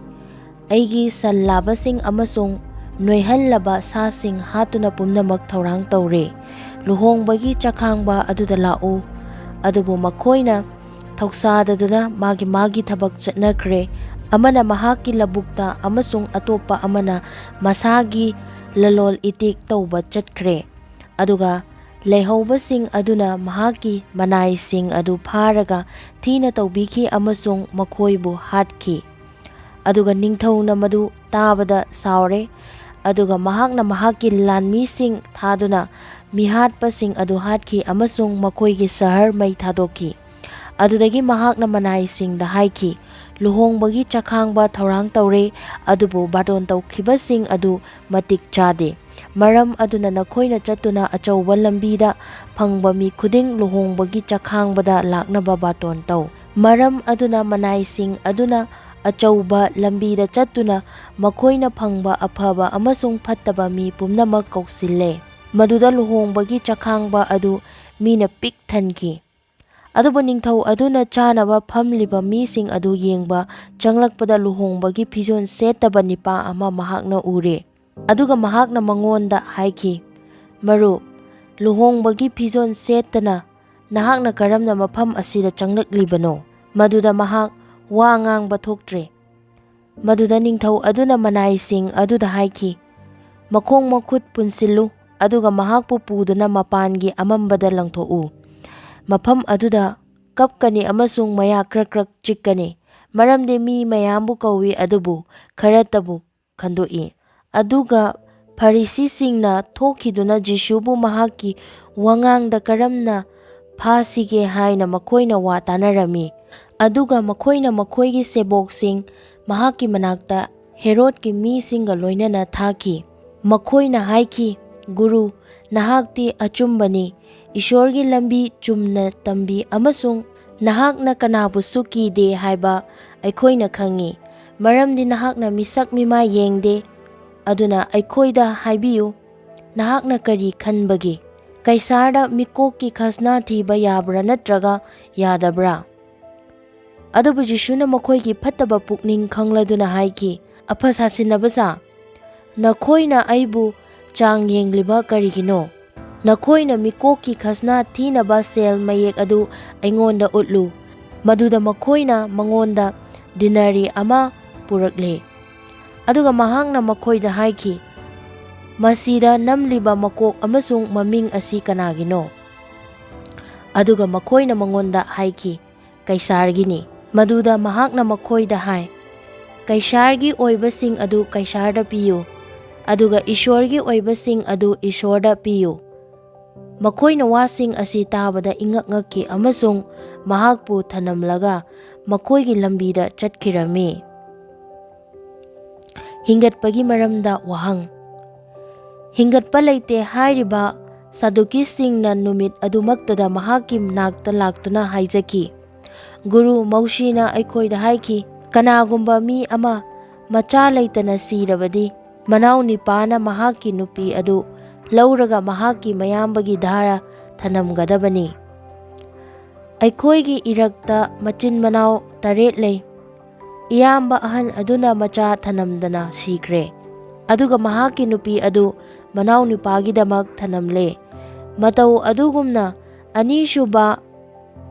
ꯑꯩꯒꯤ ꯁꯟ ꯂꯥꯕꯁꯤꯡ ꯑꯃꯁꯨꯡ ꯅꯣꯏꯍꯜꯂꯕ ꯁꯥꯁꯤꯡ ꯍꯥꯠꯇꯨꯅ ꯄꯨꯝꯅꯃꯛ ꯊꯧꯔꯥꯡ ꯇꯧꯔꯦ꯫ ꯂꯨꯍꯣꯡꯕꯒꯤ ꯆꯥꯈꯥꯡꯕ ꯑꯗꯨꯗ ꯂꯥꯛꯎ꯫ ꯑꯗꯨꯕꯨ ꯃꯈꯣꯏꯅ ꯊꯧꯁꯥꯗꯗꯨꯅ ꯃꯥꯒꯤ ꯃꯥꯒꯤ ꯊꯕꯛ ꯆꯠꯅꯈ꯭ꯔꯦ꯫ ꯑꯃꯅ ꯃꯍꯥꯛꯀꯤ ꯂꯧꯕꯨꯛꯇ ꯑꯃꯁꯨꯡ ꯑꯇꯣꯞꯄ ꯑꯃꯅ ꯃꯁꯥꯒꯤ ꯂꯂꯣꯜ ꯏꯇꯤꯛ ꯇꯧꯕ ꯆꯠꯈ꯭ꯔꯦ꯫ ꯑꯗꯨꯒ ꯂꯩꯍꯧꯕꯁꯤꯡ ꯑꯗꯨꯅ ꯃꯍꯥꯛꯀꯤ ꯃꯅꯥꯏꯁꯤꯡ ꯑꯗꯨ ꯐꯥꯔꯒ ꯊꯤꯅ ꯇꯧꯕꯤꯈꯤ ꯑꯃꯁꯨꯡ ꯃꯈꯣꯏꯕꯨ ꯍꯥꯠꯈꯤ꯫ ꯑꯗꯨꯒ ꯅꯤꯡꯊꯧꯅ ꯃꯗꯨ ꯇꯥꯕꯗ ꯁꯥꯎꯔꯦ꯫ ꯑꯗꯨꯒ ꯃꯍꯥꯛꯅ ꯃꯍꯥꯛꯀꯤ ꯂꯥꯟꯃꯤꯁꯤꯡ ꯊꯥꯗꯨꯅ ꯃꯤꯍꯥꯠꯄꯁꯤꯡ ꯑꯗꯨ ꯍꯥꯠꯈꯤ ꯑꯃꯁꯨꯡ ꯃꯈꯣꯏꯒꯤ ꯁꯍꯔ ꯃꯩ ꯊꯥꯗꯣꯛꯈꯤ꯫ ꯑꯗꯨꯗꯒꯤ ꯃꯍꯥꯛꯅ ꯃꯅꯥꯏꯁꯤꯡꯗ ꯍꯥꯏꯈꯤ, ꯂꯨꯍꯣꯡꯕꯒꯤ ꯆꯥꯈꯥꯡꯕ ꯊꯧꯔꯥꯡ ꯇꯧꯔꯦ, ꯑꯗꯨꯕꯨ ꯕꯥꯔꯇꯣꯟ ꯇꯧꯈꯤꯕꯁꯤꯡ ꯑꯗꯨ ꯃꯇꯤꯛ ꯆꯥꯗꯦ꯫ ꯃꯔꯝ ꯑꯗꯨꯅ ꯅꯈꯣꯏꯅ ꯆꯠꯇꯨꯅ ꯑꯆꯧꯕ ꯂꯝꯕꯤꯗ ꯐꯪꯕ ꯃꯤ ꯈꯨꯗꯤꯡ ꯂꯨꯍꯣꯡꯕꯒꯤ ꯆꯥꯛꯈꯥꯡꯕꯗ ꯂꯥꯛꯅꯕ ꯕꯥꯇꯣꯟ ꯇꯧ꯫ ꯃꯔꯝ ꯑꯗꯨꯅ ꯃꯅꯥꯏꯁꯤꯡ ꯑꯗꯨꯅ ꯑꯆꯧꯕ ꯂꯝꯕꯤꯗ ꯆꯠꯇꯨꯅ ꯃꯈꯣꯏꯅ ꯐꯪꯕ ꯑꯐꯕ ꯑꯃꯁꯨꯡ ꯐꯠꯇꯕ ꯃꯤ ꯄꯨꯝꯅꯃꯛ ꯀꯧꯁꯤꯜꯂꯦ꯫ ꯃꯗꯨꯗ ꯂꯨꯍꯣꯡꯕꯒꯤ ꯆꯥꯛꯈꯥꯡꯕ ꯑꯗꯨ ꯃꯤꯅ ꯄꯤꯛ ꯊꯟꯈꯤ꯫ ꯑꯗꯨꯕꯨ ꯅꯤꯡꯊꯧ ꯑꯗꯨꯅ ꯆꯥꯅꯕ ꯐꯝꯂꯤꯕ ꯃꯤꯁꯤꯡ ꯑꯗꯨ ꯌꯦꯡꯕ ꯆꯪꯂꯛꯄꯗ ꯂꯨꯍꯣꯡꯕꯒꯤ ꯐꯤꯖꯣꯜ ꯁꯦꯠꯇꯕ ꯅꯤꯄꯥ ꯑꯃ ꯃꯍꯥꯛꯅ ꯎꯔꯦ꯫ ꯑꯗꯨꯒ ꯃꯍꯥꯛꯅ ꯃꯉꯣꯟꯗ ꯍꯥꯏꯈꯤ, "ꯃꯔꯨꯞ, ꯂꯨꯍꯣꯡꯕꯒꯤ ꯐꯤꯖꯣꯜ ꯁꯦꯠꯇꯅ ꯅꯍꯥꯛꯅ ꯀꯔꯝꯅ ꯃꯐꯝ ꯑꯁꯤꯗ ꯆꯪꯂꯛꯂꯤꯕꯅꯣ?" ꯃꯗꯨꯗ ꯃꯍꯥꯛ ꯋꯥ ꯉꯥꯡꯕ ꯊꯣꯛꯇ꯭ꯔꯦ꯫ ꯃꯗꯨꯗ ꯅꯤꯡꯊꯧ ꯑꯗꯨꯅ ꯃꯅꯥꯏꯁꯤꯡ ꯑꯗꯨꯗ ꯍꯥꯏꯈꯤ, "ꯃꯈꯣꯡ ꯃꯈꯨꯠ ꯄꯨꯟꯁꯤꯜꯂꯨ, ꯑꯗꯨꯒ ꯃꯍꯥꯛꯄꯨ ꯄꯨꯗꯨꯅ ꯃꯄꯥꯟꯒꯤ ꯑꯃꯝꯕꯗ ꯂꯪꯊꯣꯛꯎ꯫ ꯃꯐꯝ ꯑꯗꯨꯗ ꯀꯞꯀꯅꯤ ꯑꯃꯁꯨꯡ ꯃꯌꯥ ꯀ꯭ꯔꯛ ꯀ꯭ꯔꯛ ꯆꯤꯛꯀꯅꯤ, ꯃꯔꯝꯗꯤ ꯃꯤ ꯃꯌꯥꯝꯕꯨ ꯀꯧꯏ, ꯑꯗꯨꯕꯨ ꯈꯔꯇꯕꯨ ꯈꯟꯗꯣꯛꯏ꯫" ꯑꯗꯨꯒ ꯐꯔꯤꯁꯤꯁꯤꯡꯅ ꯊꯣꯛꯈꯤꯗꯨꯅ ꯖꯤꯁꯨꯕꯨ ꯃꯍꯥꯛꯀꯤ ꯋꯥꯉꯥꯡꯗ ꯀꯔꯝꯅ ꯐꯥꯁꯤꯒꯦ ꯍꯥꯏꯅ ꯃꯈꯣꯏꯅ ꯋꯥ ꯇꯥꯅꯔꯝꯃꯤ꯫ ꯑꯗꯨꯒ ꯃꯈꯣꯏꯅ ꯃꯈꯣꯏꯒꯤ ꯁꯦꯕꯣꯛꯁꯤꯡ ꯃꯍꯥꯛꯀꯤ ꯃꯅꯥꯛꯇ ꯍꯦꯔꯣꯗꯀꯤ ꯃꯤꯁꯤꯡꯒ ꯂꯣꯏꯅꯅ ꯊꯥꯈꯤ꯫ ꯃꯈꯣꯏꯅ ꯍꯥꯏꯈꯤ, "ꯒꯨꯔꯨ, ꯅꯍꯥꯛꯇꯤ ꯑꯆꯨꯝꯕꯅꯤ, ꯏꯁꯣꯔꯒꯤ ꯂꯝꯕꯤ ꯆꯨꯝꯅ ꯇꯝꯕꯤ ꯑꯃꯁꯨꯡ ꯅꯍꯥꯛꯅ ꯀꯅꯥꯕꯨꯁꯨ ꯀꯤꯗꯦ ꯍꯥꯏꯕ ꯑꯩꯈꯣꯏꯅ ꯈꯪꯏ, ꯃꯔꯝꯗꯤ ꯅꯍꯥꯛꯅ ꯃꯤꯁꯛ ꯃꯤꯃꯥꯏ ꯌꯦꯡꯗꯦ꯫ ꯑꯗꯨꯅ ꯑꯩꯈꯣꯏꯗ ꯍꯥꯏꯕꯤꯌꯨ, ꯅꯍꯥꯛꯅ ꯀꯔꯤ ꯈꯟꯕꯒꯦ? ꯀꯩꯁꯥꯔꯗ ꯃꯤꯀꯣꯛꯀꯤ ꯈꯖꯅꯥ ꯊꯤꯕ ꯌꯥꯕ꯭ꯔꯥ ꯅꯠꯇ꯭ꯔꯒ ꯌꯥꯗꯕ꯭ꯔꯥ?" ꯑꯗꯨꯕꯨ ꯖꯤꯁꯨꯅ ꯃꯈꯣꯏꯒꯤ ꯐꯠꯇꯕ ꯄꯨꯛꯅꯤꯡ ꯈꯪꯂꯗꯨꯅ ꯍꯥꯏꯈꯤ, "ꯑꯐ ꯁꯥꯁꯤꯟꯅꯕꯁꯥ, ꯅꯈꯣꯏꯅ ꯑꯩꯕꯨ ꯆꯥꯡ ꯌꯦꯡꯂꯤꯕ ꯀꯔꯤꯒꯤꯅꯣ? ꯅꯈꯣꯏꯅ ꯃꯤꯀꯣꯛꯀꯤ ꯈꯖꯅꯥ ꯊꯤꯅꯕ ꯁꯦꯜ ꯃꯌꯦꯛ ꯑꯗꯨ ꯑꯩꯉꯣꯟꯗ ꯎꯠꯂꯨ꯫" ꯃꯗꯨꯗ ꯃꯈꯣꯏꯅ ꯃꯉꯣꯟꯗ ꯗꯤꯅꯥꯔꯤ ꯑꯃ ꯄꯨꯔꯛꯂꯦ꯫ ꯑꯗꯨꯒ ꯃꯍꯥꯛꯅ ꯃꯈꯣꯏꯗ ꯍꯥꯏꯈꯤ, "ꯃꯁꯤꯗ ꯅꯝꯂꯤꯕ ꯃꯀꯣꯛ ꯑꯃꯁꯨꯡ ꯃꯃꯤꯡ ꯑꯁꯤ ꯀꯅꯥꯒꯤꯅꯣ?" ꯑꯗꯨꯒ ꯃꯈꯣꯏꯅ ꯃꯉꯣꯟꯗ ꯍꯥꯏꯈꯤ, "ꯀꯩꯁꯥꯔꯒꯤꯅꯤ꯫" ꯃꯗꯨꯗ ꯃꯍꯥꯛꯅ ꯃꯈꯣꯏꯗ ꯍꯥꯏ, "ꯀꯩꯁꯥꯔꯒꯤ ꯑꯣꯏꯕꯁꯤꯡ ꯑꯗꯨ ꯀꯩꯁꯥꯔꯗ ꯄꯤꯌꯨ, ꯑꯗꯨꯒ ꯏꯁꯣꯔꯒꯤ ꯑꯣꯏꯕꯁꯤꯡ ꯑꯗꯨ ꯏꯁꯣꯔꯗ ꯄꯤꯌꯨ꯫" ꯃꯈꯣꯏꯅ ꯋꯥꯁꯤꯡ ꯑꯁꯤ ꯇꯥꯕꯗ ꯏꯉꯛ ꯉꯛꯈꯤ ꯑꯃꯁꯨꯡ ꯃꯍꯥꯛꯄꯨ ꯊꯅꯝꯂꯒ ꯃꯈꯣꯏꯒꯤ ꯂꯝꯕꯤꯗ ꯆꯠꯈꯤꯔꯝꯃꯤ꯫ ꯍꯤꯡꯒꯠꯄꯒꯤ ꯃꯔꯝꯗ ꯋꯥꯍꯪ꯫ ꯍꯤꯡꯒꯠꯄ ꯂꯩꯇꯦ ꯍꯥꯏꯔꯤꯕ ꯁꯥꯗꯨꯀꯤꯁꯤꯡꯅ ꯅꯨꯃꯤꯠ ꯑꯗꯨꯃꯛꯇꯗ ꯃꯍꯥꯛꯀꯤ ꯅꯥꯛꯇ ꯂꯥꯛꯇꯨꯅ ꯍꯥꯏꯖꯈꯤ, "ꯒꯨꯔꯨ, ꯃꯧꯁꯤꯅ ꯑꯩꯈꯣꯏꯗ ꯍꯥꯏꯈꯤ, ꯀꯅꯥꯒꯨꯝꯕ ꯃꯤ ꯑꯃ ꯃꯆꯥ ꯂꯩꯇꯅ ꯁꯤꯔꯕꯗꯤ, ꯃꯅꯥꯎ ꯅꯤꯄꯥꯅ ꯃꯍꯥꯛꯀꯤ ꯅꯨꯄꯤ ꯑꯗꯨ ꯂꯧꯔꯒ ꯃꯍꯥꯛꯀꯤ ꯃꯌꯥꯝꯕꯒꯤ ꯙꯥꯔꯥ ꯊꯅꯝꯒꯗꯕꯅꯤ꯫ ꯑꯩꯈꯣꯏꯒꯤ ꯏꯔꯛꯇ ꯃꯆꯤꯟ ꯃꯅꯥꯎ ꯇꯔꯦꯠ ꯂꯩ꯫ ꯏꯌꯥꯝꯕ ꯑꯍꯟ ꯑꯗꯨꯅ ꯃꯆꯥ ꯊꯅꯝꯗꯅ ꯁꯤꯈ꯭ꯔꯦ, ꯑꯗꯨꯒ ꯃꯍꯥꯛꯀꯤ ꯅꯨꯄꯤ ꯑꯗꯨ ꯃꯅꯥꯎ ꯅꯨꯄꯥꯒꯤꯗꯃꯛ ꯊꯅꯝꯂꯦ꯫ ꯃꯇꯧ ꯑꯗꯨꯒꯨꯝꯅ ꯑꯅꯤꯁꯨꯕ,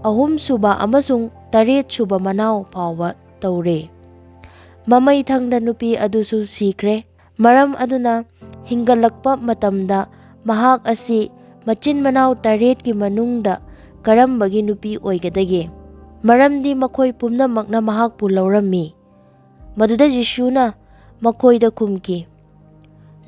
ꯑꯍꯨꯝꯁꯨꯕ ꯑꯃꯁꯨꯡ ꯇꯔꯦꯠꯁꯨꯕ ꯃꯅꯥꯎ ꯐꯥꯎꯕ ꯇꯧꯔꯦ꯫ ꯃꯃꯩ ꯊꯪꯗ ꯅꯨꯄꯤ ꯑꯗꯨꯁꯨ ꯁꯤꯈ꯭ꯔꯦ꯫ ꯃꯔꯝ ꯑꯗꯨꯅ ꯍꯤꯡꯒꯠꯂꯛꯄ ꯃꯇꯝꯗ ꯃꯍꯥꯛ ꯑꯁꯤ ꯃꯆꯤꯟ ꯃꯅꯥꯎ ꯇꯔꯦꯠꯀꯤ ꯃꯅꯨꯡꯗ ꯀꯔꯝꯕꯒꯤ ꯅꯨꯄꯤ ꯑꯣꯏꯒꯗꯒꯦ? ꯃꯔꯝꯗꯤ ꯃꯈꯣꯏ ꯄꯨꯝꯅꯃꯛꯅ ꯃꯍꯥꯛꯄꯨ ꯂꯧꯔꯝꯃꯤ꯫" ꯃꯗꯨꯗ ꯖꯤꯁꯨꯅ ꯃꯈꯣꯏꯗ ꯈꯨꯝꯈꯤ,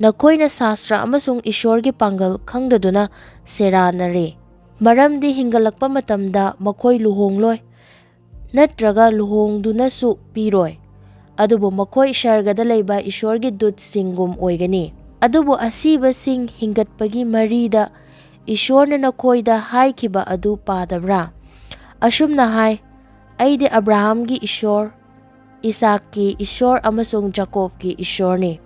"ꯅꯈꯣꯏꯅ ꯁꯥꯁ꯭ꯇ꯭ꯔ ꯑꯃꯁꯨꯡ ꯏꯁ꯭ꯋꯔꯒꯤ ꯄꯥꯡꯒꯜ ꯈꯪꯗꯗꯨꯅ ꯁꯦꯔꯥꯟꯅꯔꯦ꯫ ꯃꯔꯝꯗꯤ ꯍꯤꯡꯒꯠꯂꯛꯄ ꯃꯇꯝꯗ ꯃꯈꯣꯏ ꯂꯨꯍꯣꯡꯂꯣꯏ, ꯅꯠꯇ꯭ꯔꯒ ꯂꯨꯍꯣꯡꯗꯨꯅꯁꯨ ꯄꯤꯔꯣꯏ, ꯑꯗꯨꯕꯨ ꯃꯈꯣꯏ ꯁꯔꯒꯗ ꯂꯩꯕ ꯏꯁ꯭ꯋꯔꯒꯤ ꯗꯨꯠꯁꯤꯡꯒꯨꯝ ꯑꯣꯏꯒꯅꯤ꯫ ꯑꯗꯨꯕꯨ ꯑꯁꯤꯕꯁꯤꯡ ꯍꯤꯡꯒꯠꯄꯒꯤ ꯃꯔꯤꯗ ꯏꯁ꯭ꯋꯔꯅ ꯅꯈꯣꯏꯗ ꯍꯥꯏꯈꯤꯕ ꯑꯗꯨ ꯄꯥꯗꯕ꯭ꯔꯥ? ꯑꯁꯨꯝꯅ ꯍꯥꯏ, 'ꯑꯩꯗꯤ ꯑꯕ꯭ꯔꯥꯍꯥꯝꯒꯤ ꯏꯁ꯭ꯋꯔ, ꯏꯁꯥꯛꯀꯤ ꯏꯁ꯭ꯋꯔ ꯑꯃꯁꯨꯡ ꯖꯥꯀꯣꯕꯀꯤ ꯏꯁ꯭ꯋꯔꯅꯤ.'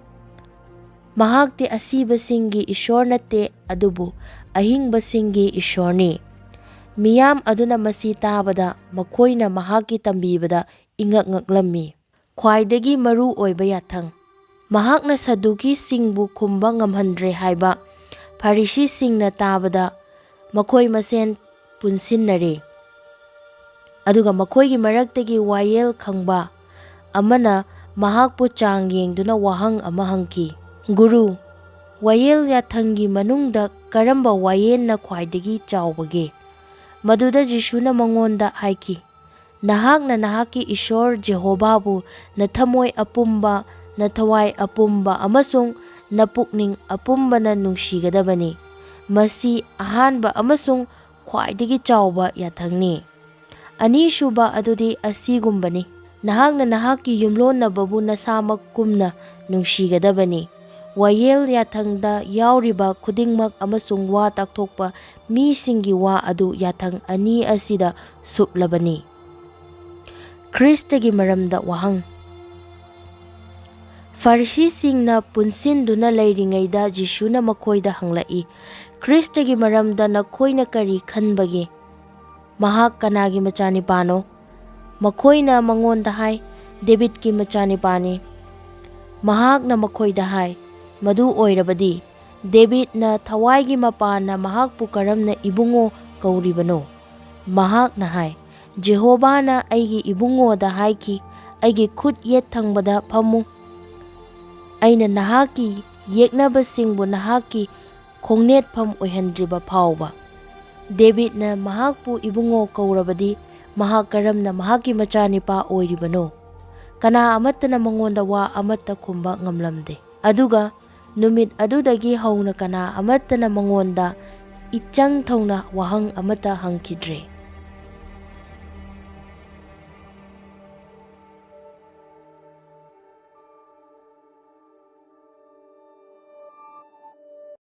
ꯃꯍꯥꯛꯇꯤ ꯑꯁꯤꯕꯁꯤꯡꯒꯤ ꯏꯁ꯭ꯋꯔ ꯅꯠꯇꯦ, ꯑꯗꯨꯕꯨ ꯑꯍꯤꯡꯕꯁꯤꯡꯒꯤ ꯏꯁ꯭ꯋꯔꯅꯤ꯫" ꯃꯤꯌꯥꯝ ꯑꯗꯨꯅ ꯃꯁꯤ ꯇꯥꯕꯗ ꯃꯈꯣꯏꯅ ꯃꯍꯥꯛꯀꯤ ꯇꯝꯕꯤꯕꯗ ꯏꯉꯛ ꯉꯛꯂꯝꯃꯤ꯫ ꯈ꯭ꯋꯥꯏꯗꯒꯤ ꯃꯔꯨ ꯑꯣꯏꯕ ꯌꯥꯊꯪ꯫ ꯃꯍꯥꯛꯅ ꯁꯗꯨꯀꯤꯁꯤꯡꯕꯨ ꯈꯨꯝꯕ ꯉꯝꯍꯟꯗ꯭ꯔꯦ ꯍꯥꯏꯕ ꯐꯔꯤꯁꯤꯁꯤꯡꯅ ꯇꯥꯕꯗ ꯃꯈꯣꯏ ꯃꯁꯦꯟ ꯄꯨꯟꯁꯤꯟꯅꯔꯦ꯫ ꯑꯗꯨꯒ ꯃꯈꯣꯏꯒꯤ ꯃꯔꯛꯇꯒꯤ ꯋꯥꯌꯦꯜ ꯈꯪꯕ ꯑꯃꯅ ꯃꯍꯥꯛꯄꯨ ꯆꯥꯡ ꯌꯦꯡꯗꯨꯅ ꯋꯥꯍꯪ ꯑꯃ ꯍꯪꯈꯤ, "ꯒꯨꯔꯨ, ꯋꯥꯌꯦꯜ ꯌꯥꯊꯪꯒꯤ ꯃꯅꯨꯡꯗ ꯀꯔꯝꯕ ꯋꯥꯌꯦꯜꯅ ꯈ꯭ꯋꯥꯏꯗꯒꯤ ꯆꯥꯎꯕꯒꯦ?" ꯃꯗꯨꯗ ꯖꯤꯁꯨꯅ ꯃꯉꯣꯟꯗ ꯍꯥꯏꯈꯤ, "ꯅꯍꯥꯛꯅ ꯅꯍꯥꯛꯀꯤ ꯏꯁ꯭ꯋꯔ ꯖꯦꯍꯣꯚꯥꯕꯨ ꯅꯊꯝꯃꯣꯏ ꯑꯄꯨꯝꯕ, ꯅꯊꯋꯥꯏ ꯑꯄꯨꯝꯕ ꯑꯃꯁꯨꯡ ꯅꯄꯨꯛꯅꯤꯡ ꯑꯄꯨꯝꯕꯅ ꯅꯨꯡꯁꯤꯒꯗꯕꯅꯤ꯫ ꯃꯁꯤ ꯑꯍꯥꯟꯕ ꯑꯃꯁꯨꯡ ꯈ꯭ꯋꯥꯏꯗꯒꯤ ꯆꯥꯎꯕ ꯌꯥꯊꯪꯅꯤ꯫ ꯑꯅꯤꯁꯨꯕ ꯑꯗꯨꯗꯤ ꯑꯁꯤꯒꯨꯝꯕꯅꯤ, ꯅꯍꯥꯛꯅ ꯅꯍꯥꯛꯀꯤ ꯌꯨꯝꯂꯣꯟꯅꯕꯕꯨ ꯅꯁꯥꯃꯛ ꯀꯨꯝꯅ ꯅꯨꯡꯁꯤꯒꯗꯕꯅꯤ꯫ ꯋꯥꯌꯦꯜ ꯌꯥꯊꯪꯗ ꯌꯥꯎꯔꯤꯕ ꯈꯨꯗꯤꯡꯃꯛ ꯑꯃꯁꯨꯡ ꯋꯥ ꯇꯥꯛꯊꯣꯛꯄ ꯃꯤꯁꯤꯡꯒꯤ ꯋꯥ ꯑꯗꯨ ꯌꯥꯊꯪ ꯑꯅꯤ ꯑꯁꯤꯗ ꯁꯨꯞꯂꯕꯅꯤ꯫ ꯈ꯭ꯔꯤꯁꯇꯒꯤ ꯃꯔꯝꯗ ꯋꯥꯍꯪ꯫ ꯐꯥꯔꯤꯁꯤꯁꯤꯡꯅ ꯄꯨꯟꯁꯤꯟꯗꯨꯅ ꯂꯩꯔꯤꯉꯩꯗ ꯖꯤꯁꯨꯅ ꯃꯈꯣꯏꯗ ꯍꯪꯂꯛꯏ, "ꯈ꯭ꯔꯤꯁꯇꯒꯤ ꯃꯔꯝꯗ ꯅꯈꯣꯏꯅ ꯀꯔꯤ ꯈꯟꯕꯒꯦ? ꯃꯍꯥꯛ ꯀꯅꯥꯒꯤ ꯃꯆꯥꯅꯤꯄꯥꯅꯣ?" ꯃꯈꯣꯏꯅ ꯃꯉꯣꯟꯗ ꯍꯥꯏ, "ꯗꯦꯕꯤꯠꯀꯤ ꯃꯆꯥꯅꯤꯄꯥꯅꯤ꯫" ꯃꯍꯥꯛꯅ ꯃꯈꯣꯏꯗ ꯍꯥꯏ, "ꯃꯗꯨ ꯑꯣꯏꯔꯕꯗꯤ ꯗꯦꯕꯤꯠꯅ ꯊꯋꯥꯏꯒꯤ ꯃꯄꯥꯅ ꯃꯍꯥꯛꯄꯨ ꯀꯔꯝꯅ ꯏꯕꯨꯡꯉꯣ ꯀꯧꯔꯤꯕꯅꯣ?" ꯃꯍꯥꯛꯅ ꯍꯥꯏ, "ꯖꯦꯍꯣꯕꯥꯅ ꯑꯩꯒꯤ ꯏꯕꯨꯡꯉꯣꯗ ꯍꯥꯏꯈꯤ, 'ꯑꯩꯒꯤ ꯈꯨꯠ ꯌꯦꯠ ꯊꯪꯕꯗ ꯐꯝꯃꯨ, ꯑꯩꯅ ꯅꯍꯥꯛꯀꯤ ꯌꯦꯛꯅꯕꯁꯤꯡꯕꯨ ꯅꯍꯥꯛꯀꯤ ꯈꯣꯡꯅꯦꯠꯐꯝ ꯑꯣꯏꯍꯟꯗ꯭ꯔꯤꯕ ꯐꯥꯎꯕ.'" ꯗꯦꯕꯤꯠꯅ ꯃꯍꯥꯛꯄꯨ ꯏꯕꯨꯡꯉꯣ ꯀꯧꯔꯕꯗꯤ ꯃꯍꯥꯛ ꯀꯔꯝꯅ ꯃꯍꯥꯛꯀꯤ ꯃꯆꯥꯅꯤꯄꯥ ꯑꯣꯏꯔꯤꯕꯅꯣ? ꯀꯅꯥ ꯑꯃꯠꯇꯅ ꯃꯉꯣꯟꯗ ꯋꯥ ꯑꯃꯠꯇ ꯈꯨꯝꯕ ꯉꯝꯂꯝꯗꯦ꯫ ꯑꯗꯨꯒ ꯅꯨꯃꯤꯠ ꯑꯗꯨꯗꯒꯤ ꯍꯧꯅ ꯀꯅꯥ ꯑꯃꯠꯇꯅ ꯃꯉꯣꯟꯗ ꯏꯆꯪ ꯊꯧꯅ ꯋꯥꯍꯪ ꯑꯃꯠꯇ ꯍꯪꯈꯤꯗ꯭ꯔꯦ꯫